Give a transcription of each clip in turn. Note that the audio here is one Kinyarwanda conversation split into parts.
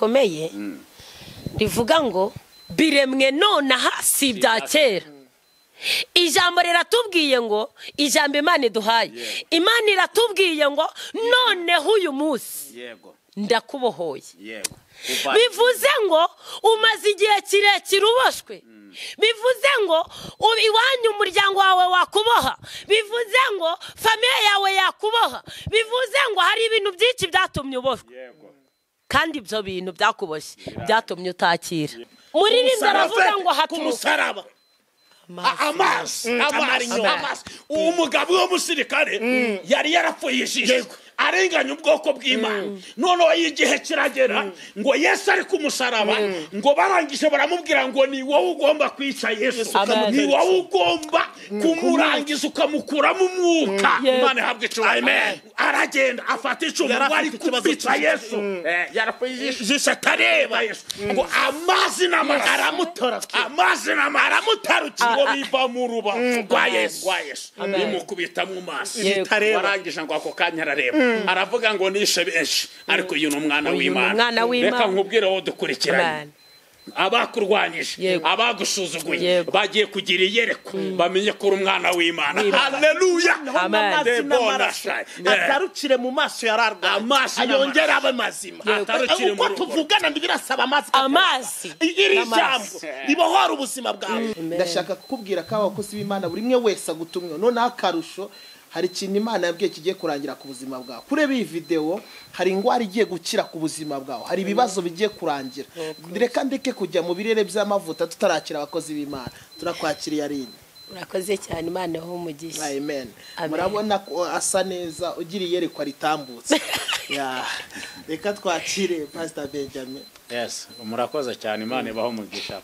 Rikomeye rivuga ngo biremwe nonaha si ibya kera. Ijambo riratubwiye ngo, ijambo Imana iduhaye, Imana iratubwiye ngo noneho uyu munsi ndakubohoye. Bivuze ngo umaze igihe kirekire uboshwe. Bivuze ngo iwanyu umuryango wawe wakuboha. Bivuze ngo famiye yawe yakuboha. Bivuze ngo hari ibintu byinshi byatumye uboshwe, kandi ibyo bintu byakuboshye byatumye utakira. Muririmbyi aravuga ngo hatumusaraba amazi amazi. Umugabo w'umusirikare yari yarapfuye ijisho, arenganya ubwoko bw'Imana. Noneho igihe kiragera ngo Yesu ari ku musaraba, ngo barangije baramubwira ngo ni wowe ugomba kwica Yesu, ni wowe ugomba kumurangiza ukamukuramo umwuka. Imana ihabwe icyubahiro. Amen. Aragenda afata icumu ngo ari kwica Yesu, yarapfuye ijisho atareba Yesu, ngo amazi n'amaraso aramutora, amazi n'amaraso aramutarukiye, ngo biva mu rubavu rwa Yesu, bimukubita mu maso. Warangije ngo ako kanya arareba, aravuga ngo nishe benshi, ariko uyu ni umwana w'Imana. Reka nkubwire wowe dukurikiranye, abakurwanyije, abagusuzuguye, bagiye kugira iyerekwa, bamenye ko uri umwana w'Imana. Haleluya. Atarukire mu maso yararwaye, ayongera abe mazima. Uko tuvugana birasaba amazi, amazi. Iri jambo ribohora ubuzima bwawe. Ndashaka kukubwira ko abakozi b'Imana buri umwe wese agutumwe. Noneho akarusho, hari ikintu Imana yabwiye kigiye kurangira ku buzima bwawe. Kureba iyi video, hari ingwara igiye gukira ku buzima bwawe, hari ibibazo bigiye kurangira. Reka ndeke kujya mu birere by'amavuta tutarakira abakozi b'Imana. Turakwakiriye Aline. Urakoze cyane, Imana ibahe umugisha. Amen. Murabona ko asa neza, ugira iyerekwa ritambutse. Reka twakire Pastor Benjamin. Yes, murakoze cyane, Imana ibahe umugisha.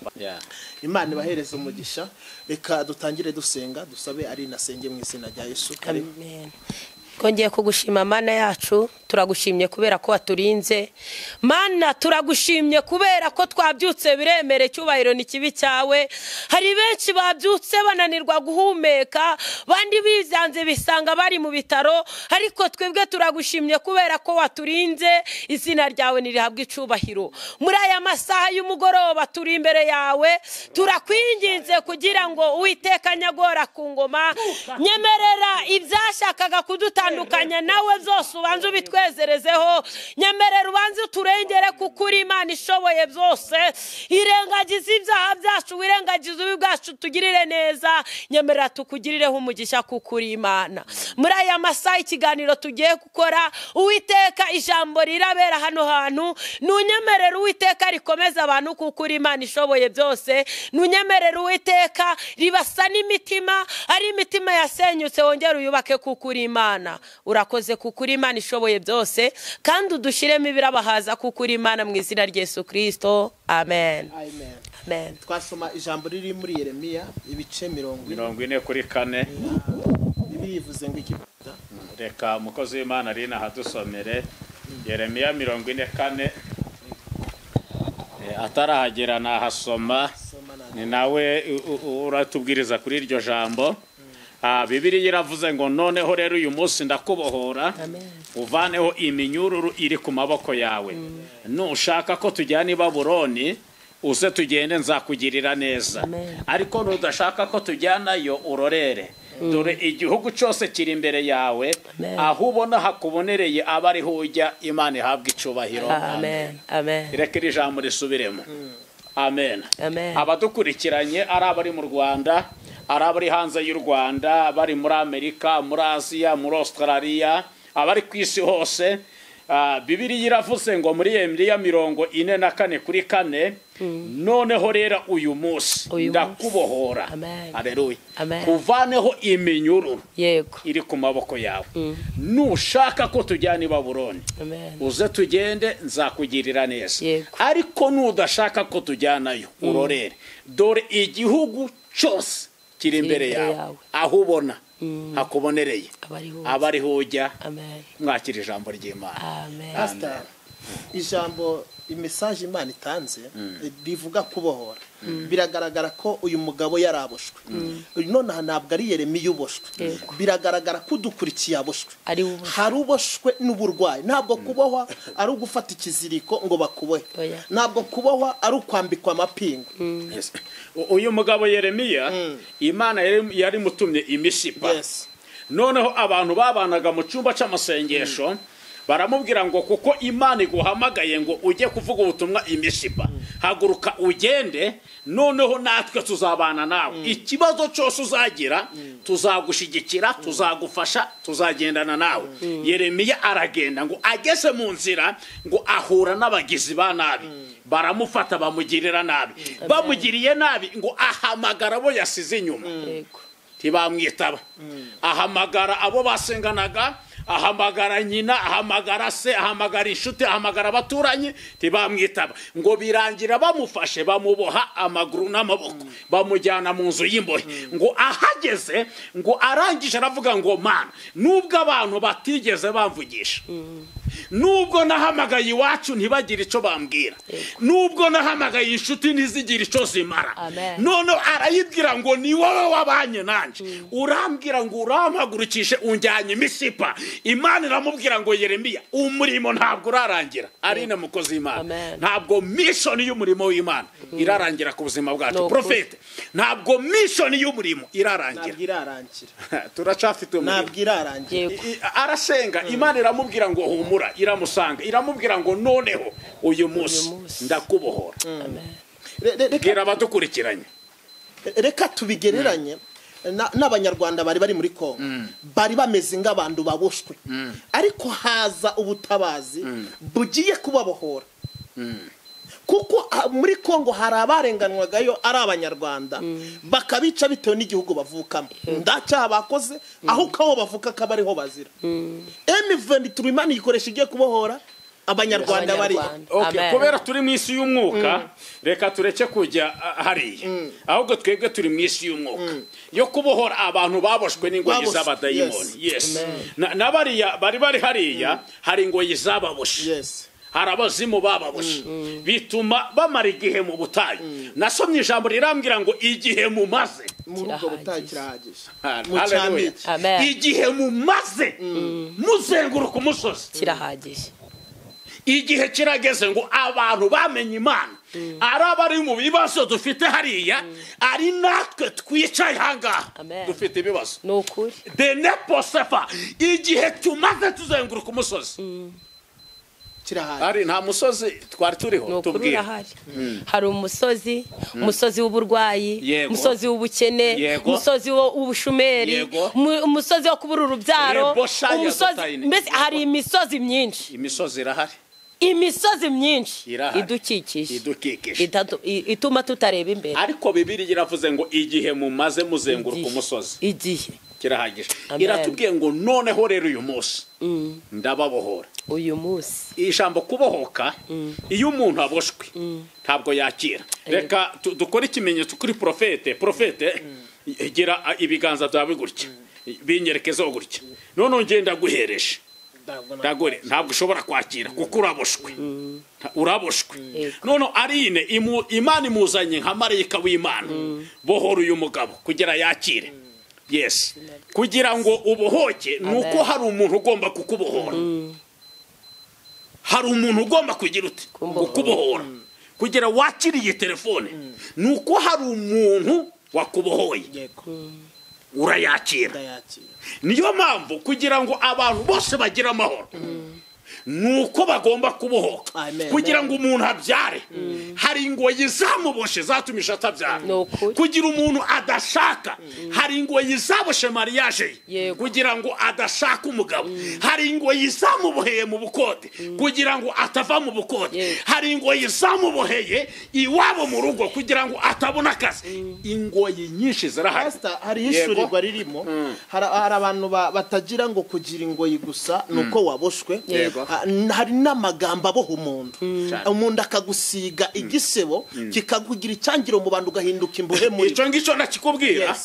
Imana ibahereze umugisha. Reka dutangire dusenga, dusabe Aline asenge mu izina rya Yesu. Amen. Twongeye kugushima Mana yacu, turagushimye kubera ko waturinze. Mana turagushimye kubera ko twabyutse biremere, cyubahiro ni kibi cyawe. Hari benshi babyutse bananirwa guhumeka, bandi bizanze bisanga bari mu bitaro, ariko twebwe turagushimye kubera ko waturinze. Izina ryawe nirihabwe icubahiro. Muri aya masaha y'umugoroba turi imbere yawe, turakwinginze kugira ngo Uwiteka nyagora ku ngoma, nyemerera ibyashakaga kudutandukanya nawe byose ubanze ubitwezerezeho. Nyemerera ubanze uturengere kuko uri Imana ishoboye byose. Irengagize ibyaha byacu, wirengagize ububi bwacu, tugirire neza. Nyemerera tukugirireho umugisha kuko uri Imana. Muri aya masaha ikiganiro tugiye gukora, Uwiteka ijambo rirabera hano hantu, nunyemerera Uwiteka rikomeza abantu kuko uri Imana ishoboye byose. Nunyemerera Uwiteka ribasa n'imitima, ari imitima yasenyutse wongere uyubake kuko uri Imana. Urakoze kuko uri Imana ishoboye byose, kandi udushiremo ibirabahaza kuko uri Imana, mu izina rya Yesu Kristo. Amen. Amen. Amen. Twasoma ijambo riri muri Yeremiya ibice 44. Bivuze ngo iki? Reka umukozi w'Imana Aline ahadusomere Yeremiya 44. Atarahagera nahasoma, ni nawe uratubwiriza kuri iryo jambo. Bibiliya iravuze ngo noneho rero uyu munsi ndakubohora, uvaneho iminyururu iri ku maboko yawe. Nushaka ko tujyana i Babuloni, uze tugende, nzakugirira neza. Ariko nudashaka ko tujyanayo, urorere. Dore igihugu cyose kiri imbere yawe, aho ubona hakubonereye aba ariho ujya. Imana ihabwe icubahiro. Amen. Amen. Reka iri jambo risubiremo. Amen. Abadukurikiranye ari abari mu Rwanda, ari abari hanze y'u Rwanda, bari muri Amerika, muri Aziya, muri Australia, abari ku isi hose, Bibiliya iravuze ngo muri Yeremiya 44:4, noneho rero uyu munsi ndakubohora. Haleluya. Kuvaneho iminyururu iri ku maboko yawe. Nushaka ko tujyana i Babuloni, uze tugende, nzakugirira neza. Ariko nudashaka ko tujyanayo, urorere. Dore igihugu cyose kiri imbere yawe, aho ubona hakubonereye abariho ujya. Mwakira ijambo ry'Imana. Pastor, ijambo Message Imana itanze rivuga kubohora. Biragaragara ko uyu mugabo yaraboshwe. Nonaha ntabwo ari Yeremiya uboshwe. Biragaragara ko udukurikiye aboshwe. Hari uboshwe n'uburwayi. Ntabwo kubohwa ari ugufata ikiziriko ngo bakubohe. Ntabwo kubohwa ari ukwambikwa amapingu. Uyu mugabo Yeremiya Imana yari mutumye imishipa. Noneho abantu babanaga mu cyumba cy'amasengesho baramubwira ngo kuko Imana iguhamagaye ngo ujye kuvuga ubutumwa imishipa, haguruka ugende, noneho natwe tuzabana nawe. Ikibazo cyose uzagira tuzagushigikira, tuzagufasha, tuzagendana nawe. Yeremiya aragenda ngo ageze mu nzira ngo ahura n'abagizi ba nabi, baramufata bamugirira nabi. Bamugiriye nabi ngo ahamagara abo yasize inyuma, ntibamwitaba. Ahamagara abo basenganaga, ahamagara nyina, ahamagara se, ahamagara inshuti, ahamagara abaturanyi, ntibamwitaba. Ngo birangira bamufashe bamuboha amaguru n'amaboko, bamujyana mu nzu y'imbohe. Ngo ahageze ngo arangije aravuga ngo Mana, nubwo abantu batigeze bamvugisha, nubwo nahamagaye iwacu ntibagire icyo bambwira, nubwo nahamagaye inshuti ntizigire icyo zimara, none arayibwira ngo ni wowe wabanye nanjye, urambwira ngo urampagurukishe unjyanye imisipa. Imana iramubwira ngo Yeremiya, umurimo ntabwo urarangira. Ari na mukozi w'Imana, ntabwo mission y'umurimo w'Imana irarangira ku buzima bwacu. Profete, ntabwo mission y'umurimo irarangira. Turacafite umurimo. Ntabwo irarangira. Arasenga, Imana iramubwira ngo humura, iramusanga, iramubwira ngo noneho uyu munsi ndakubohora. Bwira abadukurikiranye. Reka tubigereranye n'abanyarwanda bari bari muri Kongo, bari bameze nk'abantu baboshwe, ariko haza ubutabazi bugiye kubabohora. Kuko muri Kongo hari abarenganwagayo ari abanyarwanda, bakabica bitewe n'igihugu bavukamo, ndacyaha bakoze aho kaho bavuka akaba ariho bazira. M23 Imana ikoresha igiye kubohora abanyarwanda bari. Okay, kubera turi mu isi y'umwuka, reka tureke kujya hariya, ahubwo twebwe turi mu isi y'umwuka yo kubohora abantu baboshwe n'ingoyi z'abadayimoni. Yes, n'abariya bari bari hariya hari ingoyi zababoshe. Hari abazimu bababoshe, bituma bamara igihe mu butayu. Nasomye ijambo rirambwira ngo igihe mumaze muri ubwo butayu kirahagije. Igihe mumaze muzenguruka umusozi kirahagije. Igihe kirageze ngo abantu bamenye Imana, ari abari mu bibazo dufite hariya, ari natwe twicaye hangaha dufite ibibazo. Nukuri deneposefa, igihe tumaze tuzenguruka umusozi Ari nta musozi twari turiho tubwira. Hari umusozi, umusozi w'uburwayi, umusozi w'ubukene, umusozi w'ubushumeri, umusozi wo kubura urubyaro, umusozi, mbese hari imisozi myinshi. Imisozi irahari. Imisozi myinshi idukikije, ituma tutareba imbere. Ariko Bibiliya iravuze ngo igihe mumaze muzenguruka umusozi, igihe kirahagije. Iratubwiye ngo noneho rero uyu munsi ndababohora. Uyu munsi ijambo kubohoka, iyo umuntu aboshwe ntabwo yakira. Reka dukore ikimenyetso kuri profete. Profete, gira ibiganza byawe gutya, binyerekezeho gutya, none ngenda guhereje. Ntabwo ushobora kwakira kuko uraboshwe. Uraboshwe. None Arine Imana imuzanye nka marayika w'Imana, bohora uyu mugabo kugira yakire. Yes, kugira ngo ubohoke nuko hari umuntu ugomba kukubohora. Hari umuntu ugomba kugira uti kukubohora. Kugira wakiriye telefone nuko hari umuntu wakubohoye, urayakira. Niyo mpamvu kugira ngo abantu bose bagire amahoro nuko bagomba kubohoka. Kugira ngo umuntu abyare, hari ingoyi zamuboshe zatumisha atabyara. Kugira umuntu adashaka, hari ingoyi zaboshe mariage ye kugira ngo adashaka umugabo. Hari ingoyi zamuboheye mu bukode kugira ngo atava mu bukode. Hari ingoyi zamuboheye iwabo mu rugo kugira ngo atabona akazi. Ingoyi nyinshi zirahari. Hari ishurirwa ririmo, hari abantu batagira ngo kugira ingoyi gusa nuko waboshwe. Hari n'amagambo aboha umuntu, umuntu akagusiga igisebo kikakugira icyangiro mu bantu ugahinduka imbohe muri. Icyo ngicyo nakikubwira.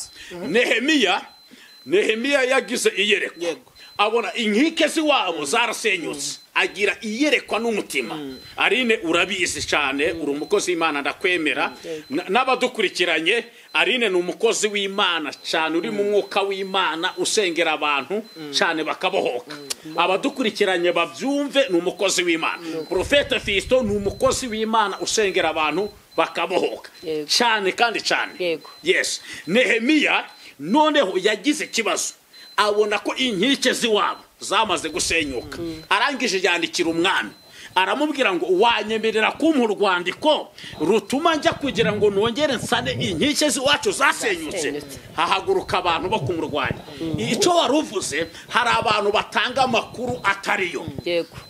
Nehemiya yagize iyerekwa, abona inkike z'iwabo zarasenyutse. agira iyerekwa n'umutima. Aline urabizi cyane, uri umukozi w'Imana ndakwemera. N'abadukurikiranye, Aline ni umukozi w'Imana cyane, uri mu mwuka w'Imana, usengera abantu cyane bakabohoka. Abadukurikiranye babyumve, ni umukozi w'Imana. Profete Fisto ni umukozi w'Imana usengera abantu bakabohoka cyane kandi cyane. Yes. Nehemiya noneho yagize ikibazo, abona ko inkike z'iwabo zamaze gusenyuka. Arangije yandikira umwami, aramubwira ngo wanyemerera kumpa urwandiko rutuma njya kugira ngo nongere nsane inkike z'iwacu zasenyutse. Hahaguruka abantu bo kumurwanya. Icyo waruvuze, hari abantu batanga amakuru atariyo,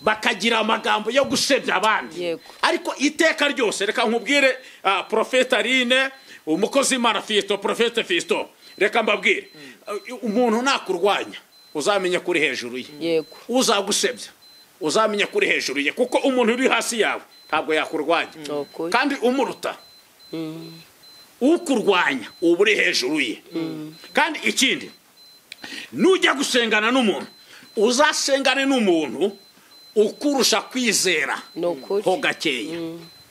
bakagira amagambo yo gusebya abandi. Ariko iteka ryose reka nkubwire, Profete Aline, umukozi w'Imana Fisto, Profete Fisto, reka mbabwire, umuntu nakurwanya uzamenya kuri hejuru ye, uzagusebya uzamenya kuri hejuru ye, kuko umuntu uri hasi yawe ntabwo yakurwanya, kandi umuruta ukurwanya uba uri hejuru ye. Kandi ikindi, nujya gusengana n'umuntu, uzasengane n'umuntu ukurusha kwizera ho gakeya.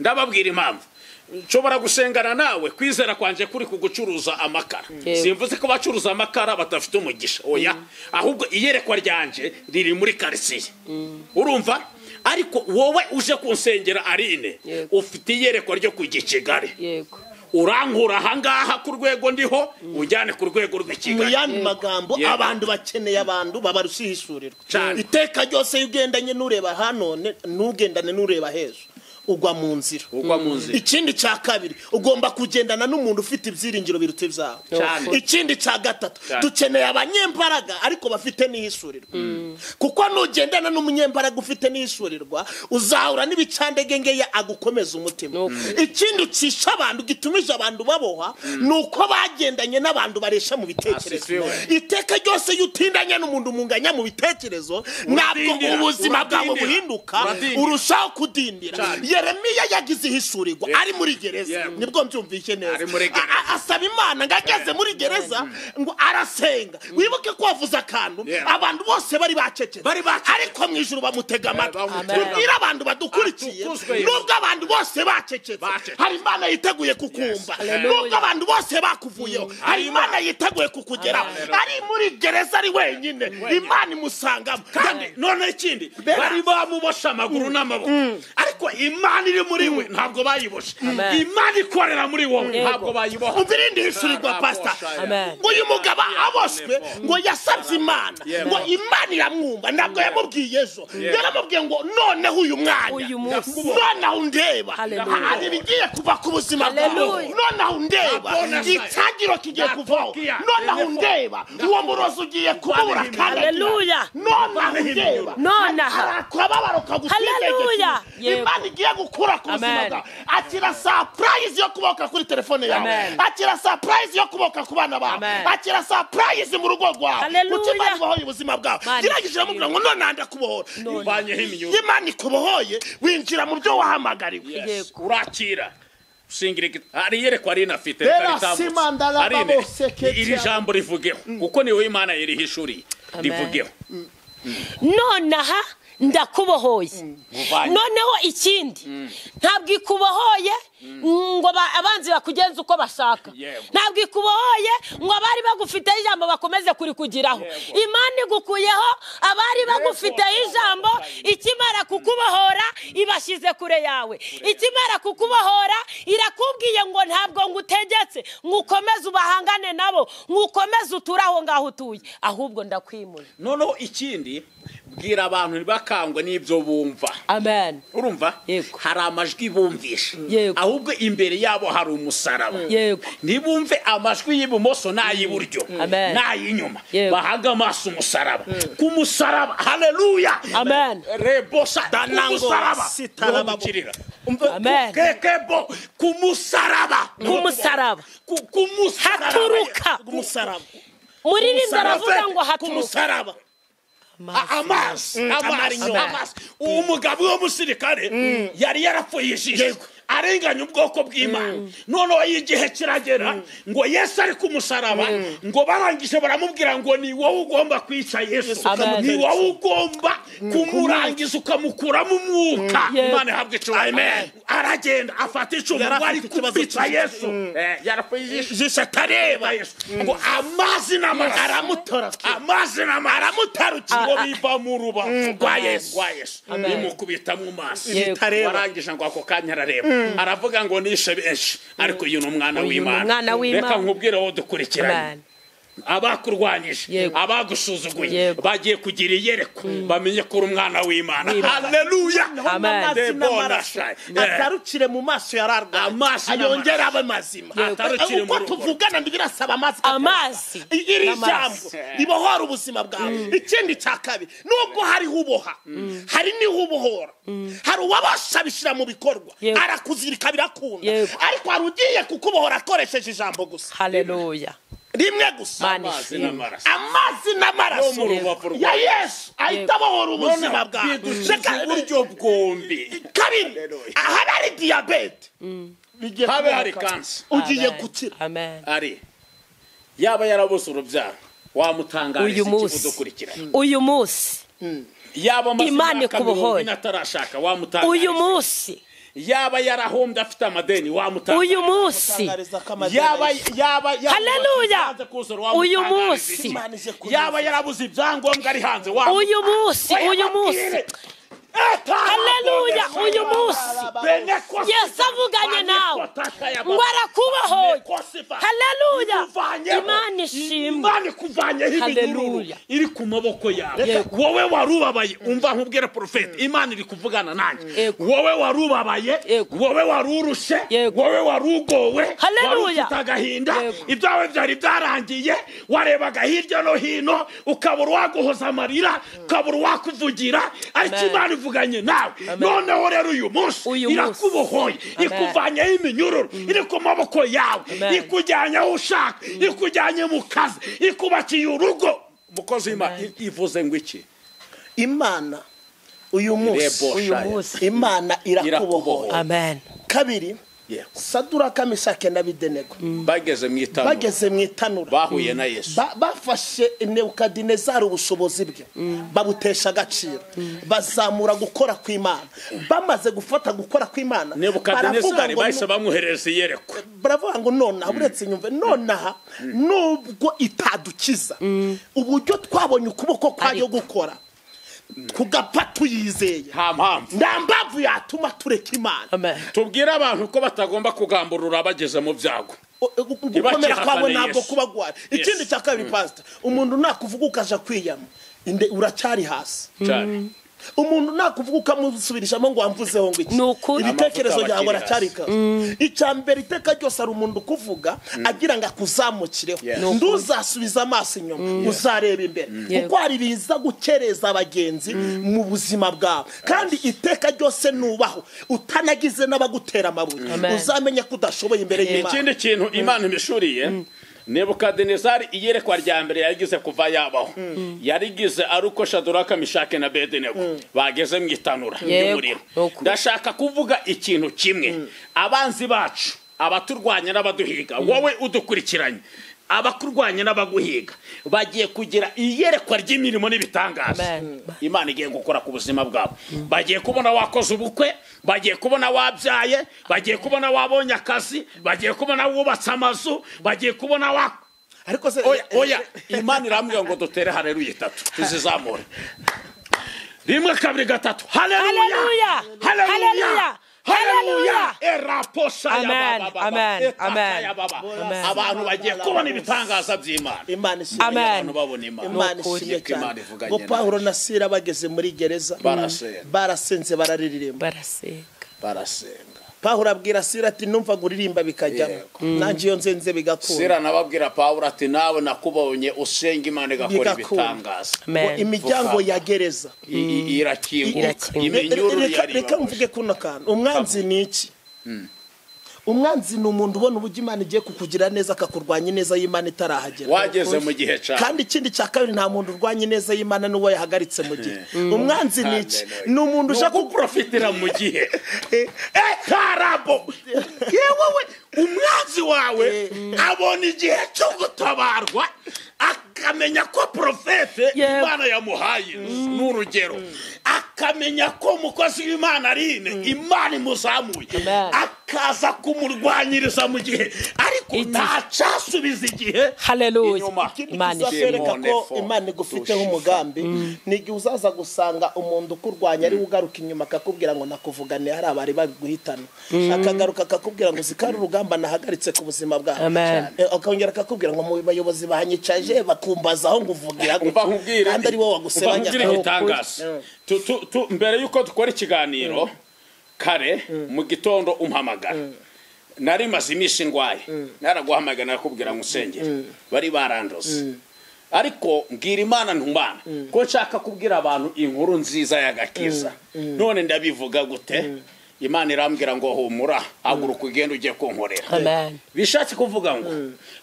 Ndababwira impamvu. Nshobora gusengana nawe kwizera kwanje kuri kugucuruza amakara. Simvuze ko bacuruza amakara badafite umugisha, oya, ahubwo iyerekwa ryanje riri muri quartier. Urumva? Ariko wowe uje kunsengera Aline, ufite iyerekwa ryo kujya i Kigali. Urankura ahangaha ku rwego ndiho, ujyane ku rwego rw'ikigali. Mu yandi magambo, abantu bakeneye abantu babarusha ihishurirwa. Iteka ryose iyo ugendanye n'ureba hanone, ntugendane n'ureba hejo, ugwa mu nzira. Ikindi cya kabiri, ugomba kugendana n'umuntu ufite ibyiringiro biruta ibyawe. Ikindi cya gatatu, dukeneye abanyembaraga ariko bafite n'ihishurirwa. Kuko nugendana n'umunyembaraga ufite n'ihishurirwa, uzahura n'ibicandege ngeya agukomeza umutima. Ikindi ucisha abantu, gitumije abantu baboha, nuko bagendanye n'abantu baresha mu bitekerezo. Iteka ryose iyo utindanye n'umuntu munganya mu bitekerezo, ntabwo ubuzima bwawe buhinduka, urushaho kudindira. Yeremiya yagize ihishurirwa ari muri gereza, nibwo mbyumvise neza. Asaba Imana ngo ageze muri gereza ngo arasenga. Wibuke ko wavuze akantu, abantu bose bari bacecetse, ariko mu ijuru bamutega amatwi. Tubwire abantu badukurikiye, nubwo abantu bose bacecetse, hari Imana yiteguye kukumva. Nubwo abantu bose bakuvuyeho, hari Imana yiteguye kukugeraho. Ari muri gereza ari wenyine, Imana imusangamo. Kandi none ikindi, bari bamubosha amaguru n'amaboko, ariko Imana iri muri we ntabwo bayiboshe. Imana ikorera muri wowe ntabwo bayiboha. Umvirindi hishurirwa pastor. Uyu mugabo aboshwe ngo yasabye Imana, ngo Imana iramwumva, ntabwo yamubwiye ejo. Yaramubwiye ngo noneho uyu mwanya, noneho undeba, hari ibigiye kuva ku buzima bwawe, noneho undeba itangiro kigiye kuvaho, noneho undeba uwo murozi ugiye kubura kandi, noneho undeba akababaro kagusigaye. Imana igiye gukura ku buzima bwawe. Akira surprise yo kuboka kuri telefone yawe, akira surprise yo kuboka ku bana bawe, akira surprise mu rugo rwawe, kuko Imana ibohoye ubuzima bwawe. Gerageza uramubwira ngo none ndakubohora. Imana ikubohoye, winjira mu byo wahamagariwe. Urakira hari iyerekwa Aline afite, iri jambo rivugeho, kuko niwe Imana yarihishuriye, rivugeho. Nonaha ndakubohoye. Noneho ikindi, ntabwo ikubohoye ngo abanzi bakugenza uko bashaka, ntabwo ikubohoye ngo abari bagufiteho ijambo bakomeze kurikugiraho. Imana igukuyeho abari bagufiteho ijambo, ikimara kukubohora ibashyize kure yawe. Ikimara kukubohora irakubwiye ngo ntabwo ngutegetse ngo ukomeze ubahangane nabo, ngo ukomeze uture aho ngaho utuye, ahubwo ndakwimura. Noneho ikindi, bwira abantu ntibakangwe n'ibyo bumva. Amen. Urumva? Hari amajwi bumvisha, ahubwo imbere yabo hari umusaraba. Ntibumve amajwi y'ibumoso n'ay'iburyo n'ay'inyuma, bahaga amaso umusaraba. Ku musaraba, haleluya. Amen. Rebosa ku musaraba. Amen. Kekebo ku musaraba. Ku musaraba. Ku musaraba. Haturuka ku musaraba. Muri baravuga ngo haturuka ku musaraba. Amazi, amazi. Umugabo w'umusirikare yari yarapfuye ijisho, Arenganya ubwoko bw'Imana. Noneho igihe kiragera ngo Yesu ari ku musaraba, ngo barangije baramubwira ngo ni wowe ugomba kwica Yesu, ni wowe ugomba kumurangiza ukamukuramo umwuka. Imana ihabwe icyubahiro. Amen. Aragenda afata icumu ngo ari kwica Yesu, ijisho atareba Yesu, ngo amazi n'amaraso aramutora, amazi n'amaraso aramutarukira, ngo biva mu rubavu rwa Yesu, bimukubita mu maso. Warangije ngo ako kanya arareba, aravuga ngo nishe benshi, ariko uyu ni umwana w'Imana. Reka nkubwire wowe dukurikiranye, abakurwanyije, abagusuzuguye, bagiye kugira iyerekwa, bamenye ko uri umwana w'Imana. Haleluya. Atarukire mu maso yararwaye, ayongera abe mazima. Uko tuvugana birasaba amazi. Iri jambo ribohora ubuzima bwawe. Ikindi cya kabiri, nubwo hariho uboha, hari niho ubohora, hari uwabasha bishyira mu bikorwa, arakuzirika birakunda, ariko hari ugiye kukubohora akoresheje ijambo gusa. Haleluya. Rimwe gusa, amazi n'amaraso ya Yesu ahita abohora ubuzima bwawe. Uburyo bwombi. Kabiri, ahaba hari diyabete, habe hari kansa, ugiye gukira. Ari yaba yarabuze urubyaro, wamutangariza iki udukurikiranye uyu munsi? Yaba amaze Imana ikubohoye atarashaka, wamutangariza uyu munsi? Yaba yarahombye afite amadeni, wamutangariza uyu munsi? Yaba Haleluya. Uyu munsi yaba yarabuze ibyangombwa ari hanze, uyu munsi, uyu munsi. Haleluya. Uyu munsi Yesu avuganye nawe ngo arakubohoye. Haleluya. Imana ishimwe. Imana ikuvanyeho iminyururu iri ku maboko yawe. Wowe warubabaye, umva nkubwire profete, Imana iri kuvugana nanjye. Wowe warubabaye, wowe warurushe, wowe warugowe, wari ufite agahinda, ibyawe byari byarangiye, warebaga hirya no hino, ukabura uwaguhoza amarira, ukabura uwakuvugira, ariko Imana ivuganye nawe. Noneho rero uyu munsi irakubohoye, ikuvanyeho iminyururu iri ku maboko yawe, ikujyanye aho ushaka, ikujyanye mu kazi, ikubakiye urugo. Mukozi w'Imana, ivuze ngo iki? Imana uyu munsi, Imana irakubohoye. Amen. Kabiri, Saduraka, Meshake na Abedenego bageze mu itanura, bahuye na Yesu, bafashe Nebukadinezari ubushobozi bwe babutesha agaciro, bazamura gukora kw'Imana. Bamaze gufata gukora kw'Imana, Nebukadinezari bahise bamuhereza iyerekwa, baravuga ngo nonaha, uretse nyumve, nonaha nubwo itadukiza, uburyo twabonye ukuboko kwayo gukora tugapfa tuyizeye, nta mpamvu, nta mpamvu yatuma tureka Imana. Tubwire abantu ko batagomba kugamburura bageze mu byago, gukomera kwawe ntabwo kuba guhari. Ikindi cya kabiri, pastor, umuntu nakuvuga ukaja kwiyama, uracyari hasi. Umuntu nakuvuga ukamusubirishamo ngo wamvuzeho ngo iki, ibitekerezo byawe aracyarika. Icya mbere, iteka ryose hari umuntu ukuvuga agira ngo akuzamukireho, nduzasubiza amaso inyuma, uzareba imbere, kuko hari biza gukereza abagenzi mu buzima bwawe. Kandi iteka ryose nubaho utanagize n'abagutera amabuye, uzamenye ko udashoboye imbere y'Imana. Ikindi kintu Imana imishuriye, Nebukadinezari iyerekwa rya mbere yagize kuva yabaho, yarigize ari uko Shaduraka, Meshake na Abedenego bageze mu itanura ry'umuriro. Ndashaka kuvuga ikintu kimwe, abanzi bacu, abaturwanya n'abaduhiga, wowe udukurikiranye, abakurwanya n'abaguhiga, bagiye kugira iyerekwa ry'imirimo n'ibitangaza Imana igiye gukora ku buzima bwabo. Bagiye kubona wakoze ubukwe, bagiye kubona wabyaye, bagiye kubona wabonye akazi, bagiye kubona wubatse amazu, bagiye kubona wa ariko se oya, Imana irambwira ngo dutere haleluya itatu tuzizamure. 1 2 3. Haleluya, haleluya, haleluya. Eraposa ya baba. Amen. Amen. Abantu bagiye kubona ibitangaza by'Imana. Imana ishimwe. Amen. Imana ishimwe cyane. Ngo Pawulo na Sila bageze muri gereza, barasenze, bararirimba, barasenga. Pawulo abwira Sila ati numva guririmba bikajyamo, nanjye iyo nzenze bigakunda. Sila nababwira Pawulo ati nawe nakubonye usenga Imana igakora ibitangaza. Imiryango ya gereza irakinguka, iminyururu yari. Reka mvuge kuno kantu, umwanzi ni iki? Umwanzi ni umuntu ubona uburyo Imana igiye kukugira neza akakurwanya ineza y'Imana itarahagera. Wageze mu gihe cyawe. Kandi ikindi cya kabiri, nta muntu urwanya ineza y'Imana n'uwo yahagaritse mu gihe. Umwanzi ni iki? Ni umuntu ushaka kuprofitira mu gihe. Ntabwo yewe we umwanzi wawe abona igihe cyo gutabarwa, akamenya ko profete Imana yamuhaye n'urugero, akamenya ko umukozi w'Imana Aline Imana imuzamuye, akaza kumurwanyiriza mu gihe, ariko ntacasubiza igihe. Haleluya. Imana izakwereka ko Imana igufiteho umugambi ni igihe uzaza gusanga umuntu ukurwanya ari ugaruka inyuma akakubwira ngo nakuvugane hari abari babiguhitana, akagaruka akakubwira ngo zikari urugamba nahagaritse ku buzima bwawe, akongera akakubwira ngo mu bayobozi banyicaje bakumbaza aho nguvugira kandi ari wowe wagusebanya. Mbere yuko dukora ikiganiro kare mu gitondo umpamagara, nari maze iminsi ndwaye, naraguhamagara narakubwira ngo usengere, bari barandoze, ariko mbwira Imana ntumana ko nshaka kubwira abantu inkuru nziza y'agakiza, none ndabivuga gute? Imana irambwira ngo humura, haguruka ugende ujye kunkorera. Bishatse kuvuga ngo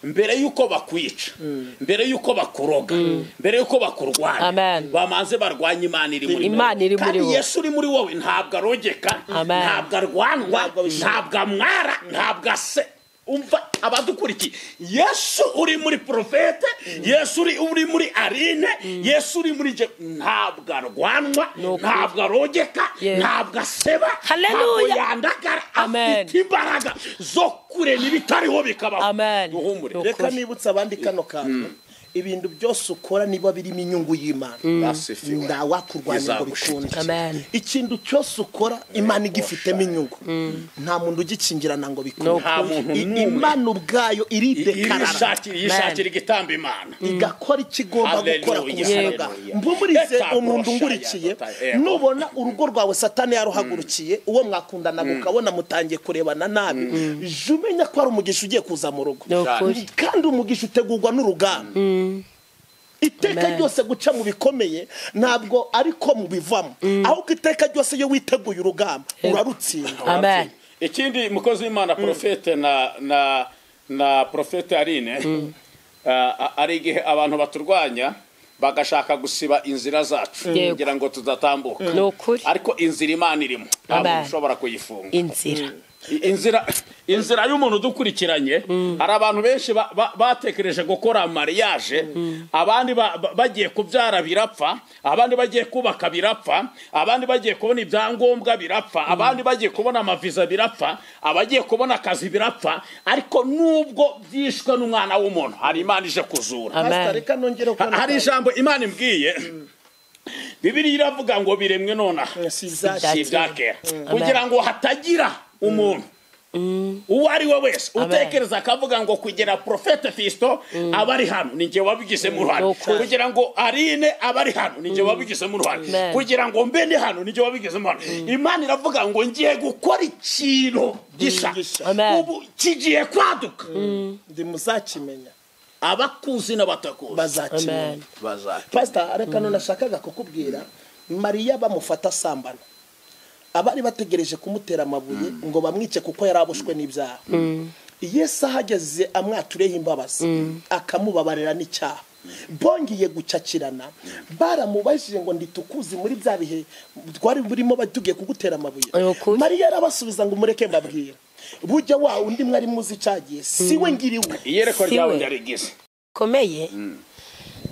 mbere yuko bakwica, mbere yuko bakuroga, mbere yuko bakurwanya, bamanze barwanya Imana iri muri wowe. Kandi Yesu uri muri wowe ntabwo arogeka, ntabwo arwanwa, ntabwo amwara, ntabwo ase. Umva abadukurikiye, Yesu uri muri profete, Yesu uri muri Aline, Yesu uri muri je, ntabwo arwanwa, ntabwo arogeka, ntabwo aseba, ntabwo yandagara, afite imbaraga zo kurema ibitariho bikabaho. Duhumure. Reka nibutse abandi kano kantu, ibintu byose ukora niba birimo inyungu y'Imana ndawakurwanya ngo bikunde. Ikintu cyose ukora Imana igifitemo inyungu, nta muntu ugikingirana ngo bikunde. Imana ubwayo iridekarara, yishakira igitamba Imana igakora ikigomba gukora ku buzima bwawe. Mpumurize umuntu ngurikiye, nubona urugo rwawe Satani yaruhagurukiye, uwo mwakundanaga ukabona mutangiye kurebana nabi, jya umenya ko ari umugisha ugiye kuza mu rugo, kandi umugisha utegurwa n'urugamba. Iteka ryose guca mu bikomeye ntabwo ariko mubivamo, ahubwo iteka ryose iyo witeguye urugamba urarutsinda. Amen. Ikindi mukozi w'Imana profete na profete Aline, ari igihe abantu baturwanya bagashaka gusiba inzira zacu kugira ngo tudatambuka, ariko inzira Imana irimo ntabwo ushobora kuyifunga. Inzira y'umuntu dukurikiranye, hari abantu benshi batekereje gukora mariage, abandi bagiye kubyara birapfa, abandi bagiye kubaka birapfa, abandi bagiye kubona ibyangombwa birapfa, abandi bagiye kubona amaviza birapfa, abagiye kubona akazi birapfa, ariko nubwo byishwe n'umwana w'umuntu hari Imana ije kuzura. Hari ijambo Imana imbwiye, Bibiliya iravuga ngo biremwe nonaha si ibya kera, kugira ngo hatagira umuntu uwo ari we wese utekereza akavuga ngo kugira profete Fisto abari hano ni njye wabigizemo uruhare, kugira ngo Aline abari hano ni njye wabigizemo uruhare, kugira ngo mbe ndi hano ni njye wabigizemo uruhare. Imana iravuga ngo ngiye gukora ikintu gisha, ubu kigiye kwaduka, ndi muzakimenya, abakuzi n'abatakuzi bazakimenya. Pastor, reka none nashakaga kukubwira, Mariya bamufata asambana, abari bategereje kumutera amabuye ngo bamwice kuko yaraboshwe n'ibyaha. Yesu ahageze amwatureho imbabazi, akamubabarira n'icyaha. Bongeye gucakirana, baramubajije ngo nditukuzi muri bya bihe twari burimo batugiye kugutera amabuye. Mariya arabasubiza ngo mureke mbabwira, bujya wa undi mwari muzi cyagiye si we ngiriwe. Iyerekwa ryawe ryarigize komeye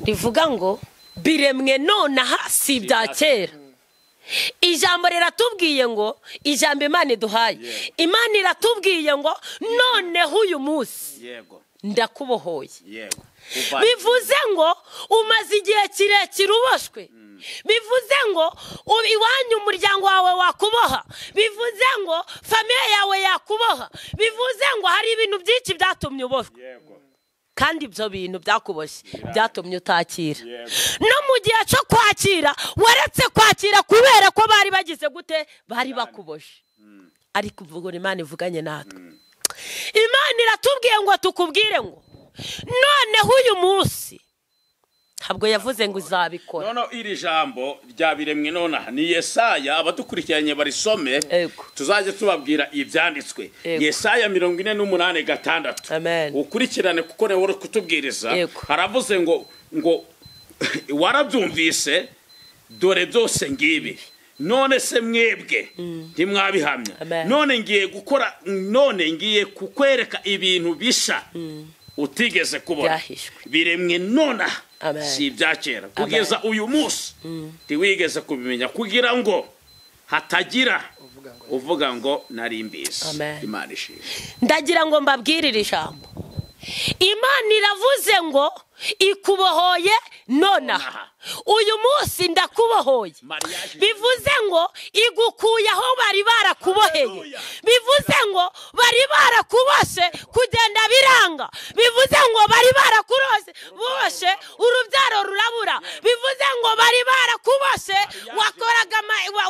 rivuga ngo biremwe nonaha si ibya kera. Ijambo riratubwiye ngo ijambo Imana iduhaye, Imana iratubwiye ngo noneho uyu munsi ndakubohoye. Bivuze ngo umaze igihe kirekire uboshwe, bivuze ngo iwanyu umuryango wawe wakuboha, bivuze ngo famiye yawe yakuboha, bivuze ngo hari ibintu byinshi byatumye uboshwe, kandi ibyo bintu byakuboshye byatumye utakira. No mu gihe cyo kwakira waretse kwakira kubera ko bari bagize gute, bari bakuboshye. Ariko uvuga Imana ivuganye natwe, Imana iratubwiye ngo tukubwire ngo noneho uyu munsi ntabwo yavuze ngo uzabikora. Noneho iri jambo ryabiremwe nonaha ni Yesaya, abadukurikiranye barisome, tuzajya tubabwira ibyanditswe. Yesaya 48:6. Ukurikirane kuko niwe uri kutubwiriza. Haravuze ngo warabyumvise, dore byose ngibi None se mwebwe ntimwabihamya. None ngiye gukora, none ngiye kukwereka ibintu bisha utigeze kubona, biremwe nona si ibya kera, kugeza uyu munsi ntiwigeze kubimenya, kugira ngo hatagira uvuga ngo nari mbizi. Imana ishimwe. Ndagira ngo mbabwirire ijambo. Imana iravuze ngo ikubohoye nonaha, uyu munsi ndakubohoye. Bivuze ngo igukuye aho bari barakuboheye, bivuze ngo bari barakuboshe kugenda biranga, bivuze ngo bari barakurose boshe urubyaro rurabura, bivuze ngo bari barakuboshe wakoraga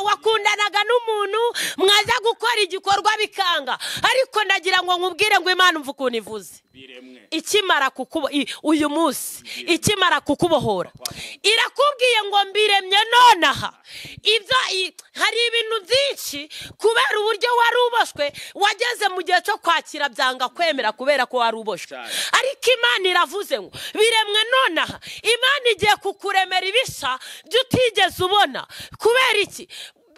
wakundanaga n'umuntu mwaza gukora igikorwa bikanga. Ariko ndagira ngo nkubwire ngo Imana umva ukuntu ivuze. Ikimara kukubo uyu munsi ikimara kukubohora irakubwiye ngo mbiremye nonaha. Ibyo hari ibintu byinshi kubera uburyo wari uboshwe wageze mu gihe cyo kwakira byanga kwemera kubera ko wari uboshwe, ariko Imana iravuze ngo biremwe nonaha. Imana igiye kukuremera ibisha byo utigeze ubona. Kubera iki?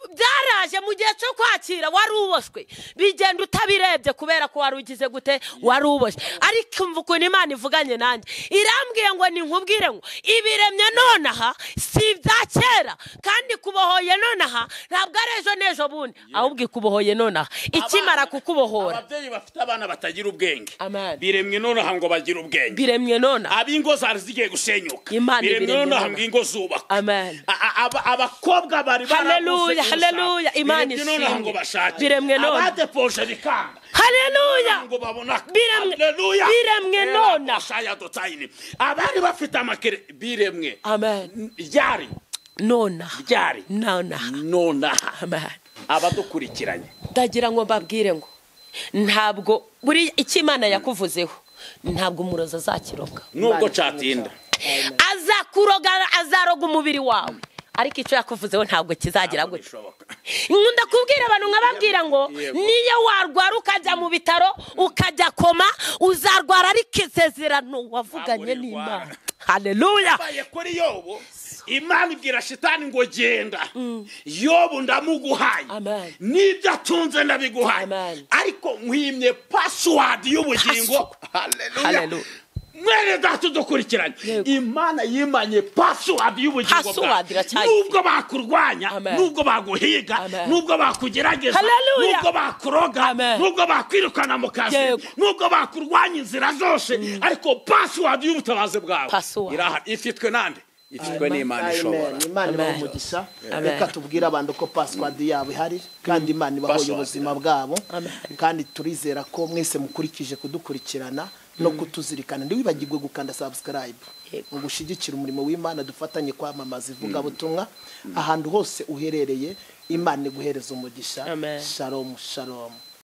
Byaraje mu gihe cyo kwakira wari uboshwe, bigenda utabirebye kubera ko wari ugize gute, wari uboshwe. Ariko umva ukuntu Imana ivuganye nanjye, irambwiye ngo ninkubwire ngo ibiremye nonaha si ibya kera, kandi kubohoye nonaha ntabwo ari ejo n'ejo bundi, ahubwo ikubohoye nonaha. Ikimara kukubohora, ababyeyi bafite abana batagira ubwenge biremwe nonaha ngo bagire ubwenge, biremwe nonaha. Ab'ingo zari zigiye gusenyuka, biremwe nonaha ngo ingo zubakwe. Abakobwa bari barabuze. Haleluya, Imana ishimwe. Biremwe none. Abadeposhe bikanga. Haleluya. Biremwe. Biremwe none. Abari bafite amakere biremwe. Amen. Ryari. Nona. Ryari. Nona. Nona. Amen. Abadukurikiranye. Ndagira ngo mbabwire ngo ntabwo buri icyo Imana yakuvuzeho ntabwo umurozi azakiroga. Nubwo cyatinda. Azakuroga, azaroga umubiri wawe, ariko icyo yakuvuzeho ntabwo kizagira gutyo. Nkunda kubwira abantu nkababwira ngo niyo warwara ukajya mu bitaro ukajya koma uzarwara, ariko isezerano wavuganye n'Imana. Haleluya. Kuri Yobu Imana ibwira shitani ngo genda, Yobu ndamuguhaye, n'ibyo atunze ndabiguhaye, ariko nkwimye password y'ubugingo. Haleluya. Mwene data dukurikiranye, Imana yimanye password y'ubugingo bwawe. Nubwo bakurwanya, nubwo baguhiga, nubwo bakugerageza, nubwo bakuroga, nubwo bakwirukana mu kazi, nubwo bakurwanya inzira zose, ariko password y'ubutabazi bwawe irahari. Ifitwe nande? Ifitwe n'Imana ishobora. Imana ibahe umugisha. Reka tubwire abantu ko password yabo ihari, kandi Imana ibahoye ubuzima bwabo, kandi turizera ko mwese mukurikije kudukurikirana no kutuzirikana. Ntiwibagirwe gukanda subscribe ngo gushyigikira umurimo w'Imana, dufatanye kwamamaza ivugabutumwa ahantu hose uherereye. Imana iguhereza umugisha. Shalom, shalom.